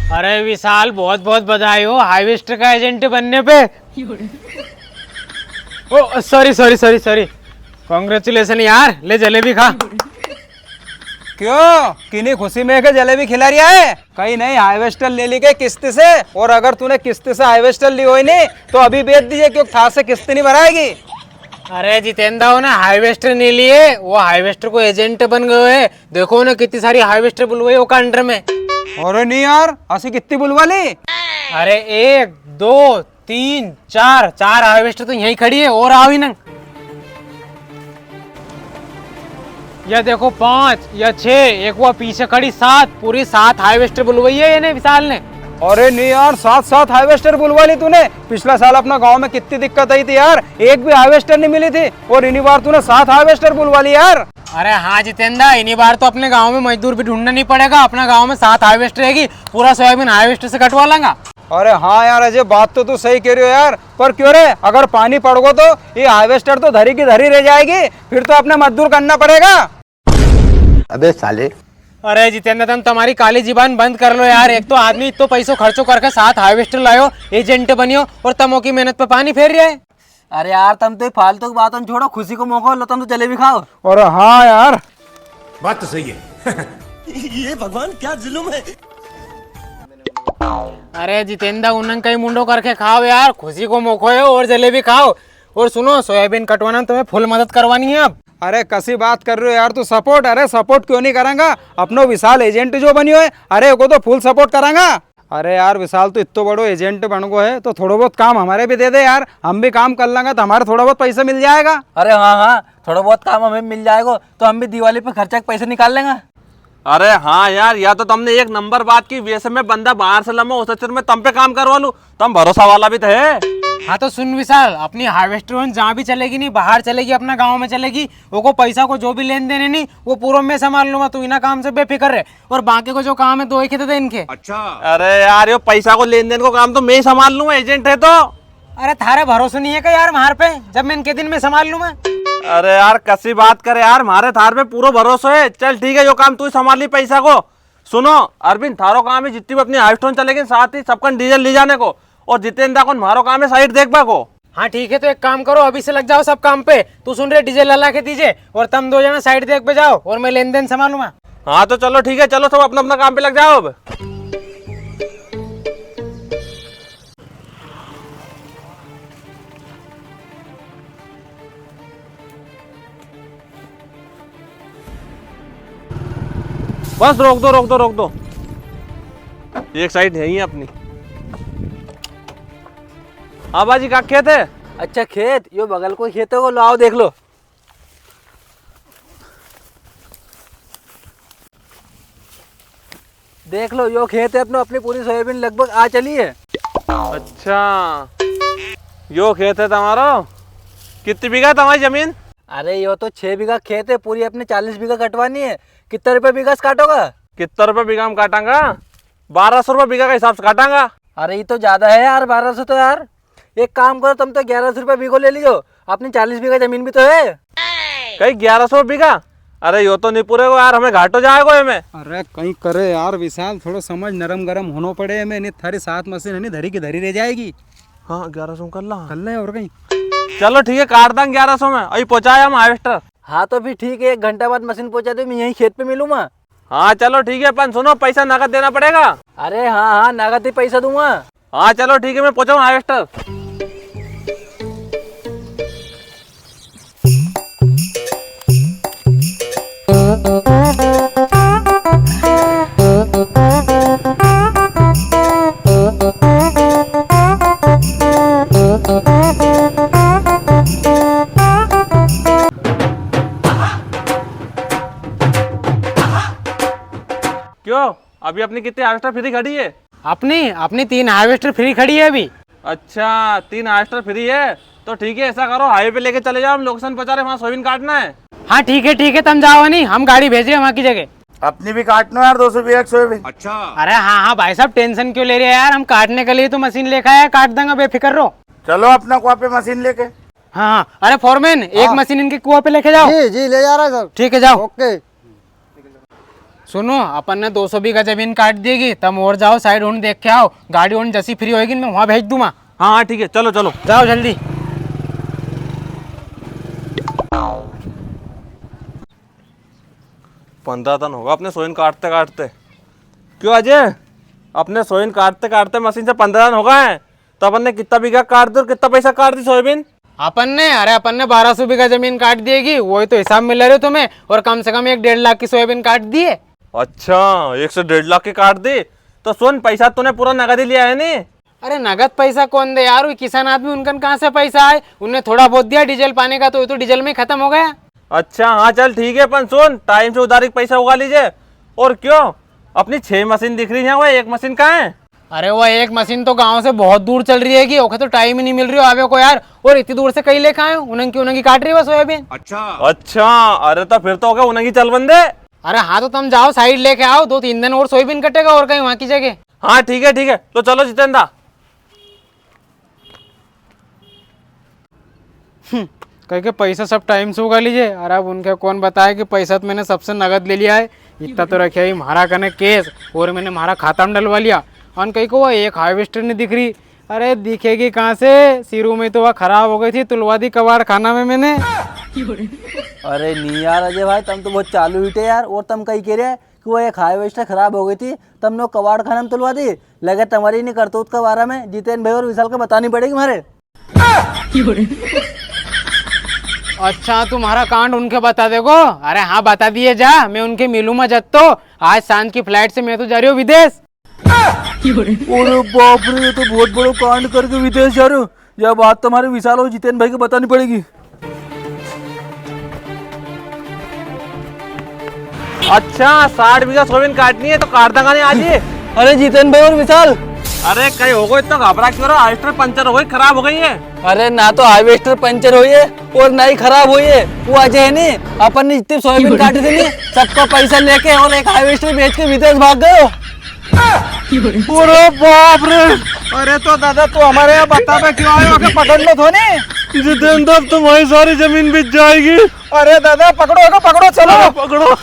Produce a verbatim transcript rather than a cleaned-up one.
अरे विशाल, बहुत बहुत बधाई हो हार्वेस्टर का एजेंट बनने पे। ओ sorry sorry sorry sorry, congratulation यार। ले जलेबी खा। क्यों, किनी खुशी में के जलेबी खिला रिया है? कई नी, हार्वेस्टर ले ली के किस्त से? और अगर तूने किस्त से हार्वेस्टर ली होई नी तो अभी बेच दीजे, क्योंकि थार से किस्त नी भराएगी। अरे जितेंद्र, वो ना हार्वेस्टर नी लिए, वो हार्वेस्टर को एजेंट बन गयो है। देखो ना कितनी सारी हार्वेस्टर बुलवाई ओका अंडर में। अरे नी यार, असी कितनी बुलवा ली? अरे एक, दो, तीन, चार, चार हार्वेस्टर तो यहीं खड़ी है और आओ ही ना। या देखो पांच या छह, एक वो पीछे खड़ी सात, पूरी सात हार्वेस्टर बुलवाई है इने विशाल ने। अरे नी यार, सात, सात हार्वेस्टर बुलवा ली तूने। पिछला साल अपना गांव में कितनी दिक्कत आई थी यार, एक भी हार्वेस्टर नी मिली थी और इनी बार तूने सात हार्वेस्टर बुलवा ली यार। अरे हाँ जितेंद्र, इनी बार तो अपने गांव में मजदूर भी ढूंढना नी पड़ेगा, अपना गांव में सात हार्वेस्टर रहेगी, पूरा सोयाबीन हार्वेस्टर से कटवा लांगा। अरे हाँ यार अजय, बात तो तू सही के रियो यार, पर क्यों रे, अगर पानी पड़ गो तो ये हार्वेस्टर तो धरी की धरी रह जाएगी, फिर तो अपने मजदूर करना पड़ेगा। अबे साले। अरे जितेंद्र, तम तमारी काली जीबान बंद कर लो यार। एक तो आदमी इत्तो पैसो खर्चो करके सात हार्वेस्टर लायो, एजेंट बनियो, और तम ओकी मेहनत पे पानी फेर रिया है। अरे यार, तम तो ये फालतू की बातों छोड़ो, खुशी को मौको लो, तम तो जलेबी खाओ। अरे हाँ यार। बात तो सही है। ये भगवान क्या जुल्म है। अरे जितेंद्र, उन्हें कई मुंडो करके खाओ यार, खुशी को मौको है और जलेबी खाओ। और सुनो, सोयाबीन कटवाना में तुम्हें फुल मदद करवानी है अब। अरे कसी बात कर रियो यार तू, सपोर्ट? अरे सपोर्ट क्यों नी करांगा, अपनो विशाल एजेंट जो बनियो है, अरे ओको तो फुल सपोर्ट करांगा। अरे यार विशाल, तू इत्तो बड़ो एजेंट बन गो है तो थोड़ो बहुत काम हमारे भी दे दे यार, हम भी काम कर लेंगा तो हमारे थोड़ा बहुत पैसा मिल जाएगा। अरे हाँ हाँ, थोड़ो बहुत काम हमें मिल जाएगो तो हम भी दिवाली पे खर्चा के पैसे निकाल लेंगा। अरे हाँ यार, या तो तमने एक नंबर बात की। वैसे मैं बंदा बाहर से लमो, उस चक्कर में तम पे काम करवा लूँ, तम भरोसा वाला भी तो है। हाँ तो सुन विशाल, अपनी हार्वेस्टर होन जहाँ भी चलेगी नी, बाहर चलेगी, अपना गाँव में चलेगी, ओको पैसा को जो भी लेन देन है नी, वो पूरा मैं संभाल लूंगा, तू इना काम से बेफिक्र रहे। और बाकी को जो काम है, दो ही खेत थे इनके। अच्छा। अरे यार, यो पैसा को लेन देन को काम तो मैं ही संभाल लूंगा, एजेंट है तो। अरे थारे भरोसो नी है क्या यार म्हार पे, जब मैं इनके दिन में संभाल लूं मैं? अरे यार, कसी बात करे यार, म्हारे थार पे पूरो भरोसो है। चल ठीक है, यो काम तू ही संभाल ली पैसा को। सुनो अरविंद, थारो काम है जितनी भी अपनी हार्वेस्टर चलेगी साथ ही सबका डीजल ले जाने को, और जितेंद्र को म्हारो काम है साइट देखबा को। हाँ ठीक है, तो एक काम करो, अभी से लग जाओ सब काम पे। तू सुन रे, डीजल ला के दीजे और तम दो जना साइट देख पे जाओ और मैं लेन देन संभालूंगा। हाँ तो चलो ठीक है, चलो सब अपना अपना काम पे लग जाओ अब। बस रोक दो, रोक दो, रोक दो। एक साइड है ही अपनी। हाँ बाजी, का खेत है? अच्छा खेत, यो बगल को खेत है, वो लो आओ देख लो। देख लो, यो खेत है अपनो, अपनी पूरी सोयाबीन लगभग आ चली है। अच्छा, यो खेत है तमारो? कितनी बीघा है तमारी जमीन? अरे, यो तो छह बीघा खेत है, पूरी अपने चालीस बीघा कटवानी है। कितना रुपया बीघा से काटोगा? कितना रुपया बीघा में काटांगा? बारह सौ रुपया बीघा का हिसाब से काटांगा। अरे, ये तो ज्यादा है यार, बारह सौ तो यार। एक काम करो, तुम तो ग्यारह सौ रुपया बीघो ले लीजो, अपनी चालीस बीघा जमीन भी तो है। कई ग्यारह सौ बीघा? अरे, यो तो नी पूरेगो यार, हमें घाटो जाएगो इमे। अरे, कई करे यार विशाल, थोड़ो समझ, नरम गरम होनो पड़े इमे, नी थारी सात मशीन है नी, धरी की धरी रह जाएगी। हाँ, ग्यारह सौ कर ला। कर ले और कई। चलो ठीक है, काट दांगा ग्यारह सौ में, अभी पहुंचाया हम हार्वेस्टर। हाँ, तो फिर ठीक है, एक घंटा बाद मशीन पहुंचा दो, मैं यहीं खेत पे मिलूंगा। हाँ, चलो ठीक है, पण सुनो, पैसा नगद देना पड़ेगा। अरे हाँ, हाँ, नगद ही पैसा दूंगा। हाँ, चलो ठीक है, मैं पहुंचाऊँ हार्वेस्टर। क्यों, अभी अपनी कितनी हार्वेस्टर फ्री खड़ी है? अपनी, अपनी तीन हार्वेस्टर फ्री खड़ी है अभी। अच्छा, तीन हार्वेस्टर फ्री है, तो ठीक है, ऐसा करो, हाईवे पे लेके चले जाओ, हम लोकेशन पहुंचा रहे, वहाँ सोयाबीन काटना है। हाँ, ठीक है, ठीक है, तम जाओ नी, हम गाड़ी भेज रहे हैं वहाँ की जगह। अपनी भी काटनो यार, दो सौ बीघा की सोयाबीन। अच्छा। अरे हाँ, हाँ भाई साहब, टेंशन क्यों ले रहे हैं यार, हम काटने के लिए तो मशीन लेकर आए, काट देंगे, बेफिक्र रहो। चलो अपना कुआ पे मशीन लेके। हाँ, हाँ, अरे फोरमैन, एक हाँ। मशीन इनके कुआ पे लेके जाओ। जी, जी, ले जा रहा है सर। ठीक है, जाओ। ओके। सुनो, अपन ने दो सौ बीघा जमीन काट दिएगी, तम और जाओ, साइड उन देख के आओ, गाड़ी उन जसी फ्री होएगी, मैं वहाँ भेज दूंगा। हाँ, हाँ, ठीक है, चलो, चलो। जाओ जल्दी। पन्द्रह दिन होगा अपने सोइन काटते काटते। क्यों अजय, अपने सोइन काटते काटते मशीन से पन्द्रह दिन हो गए हैं, तो अपन ने कितना बीघा काट दी और कितना पैसा काट दी सोयाबीन? अपन ने, अरे अपन ने बारह सौ बीघा जमीन काट दिएगी, वही तो हिसाब मिल रहे तुम्हें, और कम से कम एक डेढ़ लाख की सोयाबीन काट दी है। अच्छा, एक से डेढ़ लाख की काट दी। तो सुन, पैसा तूने पूरा नगद ही लिया है नी? अरे नगद पैसा कौन दे यार, वो किसान आदमी, उनकन कहाँ से पैसा आए? उनने थोड़ा बहुत दिया डीजल पाने का, तो वो तो डीजल में ही खत्म हो गया। अच्छा, हाँ चल ठीक है, पण सुन, टाइम से उधारी पैसा उगा लीजे। और क्यों, अपनी छह मशीन दिख रही है, वो एक मशीन कहाँ है? अरे वो एक मशीन तो गांव से बहुत दूर चल रही है कि ओके तो टाइम ही नहीं मिल रही हो आवे को यार, और इतनी दूर से कई लेके आए हो, उन्हें की, उन्हें की काट रही है वो सोयाबीन। अच्छा। अच्छा, अरे तो फिर तो ओके उन्हें की चल बंदे। अरे हाँ, तो तुम जाओ, साइड लेके आओ, दो तीन दिन और सोयाबीन कटेगा और कहीं वहाँ की जगह। हाँ, ठीक है, ठीक है, तो चलो जितेंद्र। हम्म, कह के पैसा सब टाइम से उगा लीजे। अरे अब उनके कौन बताए कि पैसा तो मैंने सबसे नगद ले लिया है। इतना तो रखे ही म्हारा कने कैश, और मैंने म्हारा खाता में डलवा लिया। अन कई को वो एक हार्वेस्टर नहीं दिख रही। अरे दिखेगी कहाँ से, शुरू में तो वह खराब हो गई थी, तुलवा दी कबाड़ खाना में मैंने। अरे नहीं यार अजय भाई, तम तो बहुत चालू हीटे यार। और तम कई कह रहे हैं कि वो एक हार्वेस्टर खराब हो गई थी, तमने वो कबाड़ खाना में तुलवा दी। लगे तुम्हारी इन्हीं करतूत के बारे में जितेन भाई और विशाल को बतानी पड़ेगी म्हारे। अच्छा, तू म्हारा कांड उनके बता देगो? अरे हाँ, बता दिए जा, मैं उनके मिलूँ मैं जब तो। आज सांझ की फ्लाइट से मैं तो जा रही हूँ विदेश। अरे बाप रे, ये तो बहुत बड़ो कांड करके विदेश जा रहे हो। यह बात तो म्हारे विशाल और जितेन भाई को बतानी पड़ेगी। अच्छा, साठ बीघा सोयाबीन काटनी है तो काट देगा नहीं आज ही। अरे जितेन भाई और विशाल। अरे कई हो गयो, इतना घबरा क्यों रहा? हार्वेस्टर पंचर हो गई, खराब हो गई है। अरे ना तो हार्वेस्टर पंचर हुई है और ना ही खराब हुई है। वो अजय है नी, अपन ने जितनी सोयाबीन काटी थी नी, सबका पैसा लेके और एक हार्वेस्टर बेच के विदेश भाग गयो। अरे बाप रे। अरे तो दादा, तू हमारे यहाँ बतावे क्यों आयो? ओके पकड़ लो थो नी। जितेंद्र, तुम्हारी सारी जमीन बिक जाएगी। अरे दादा, पकड़ो, ओके पकड़ो, चलो। अरे पकड़ो।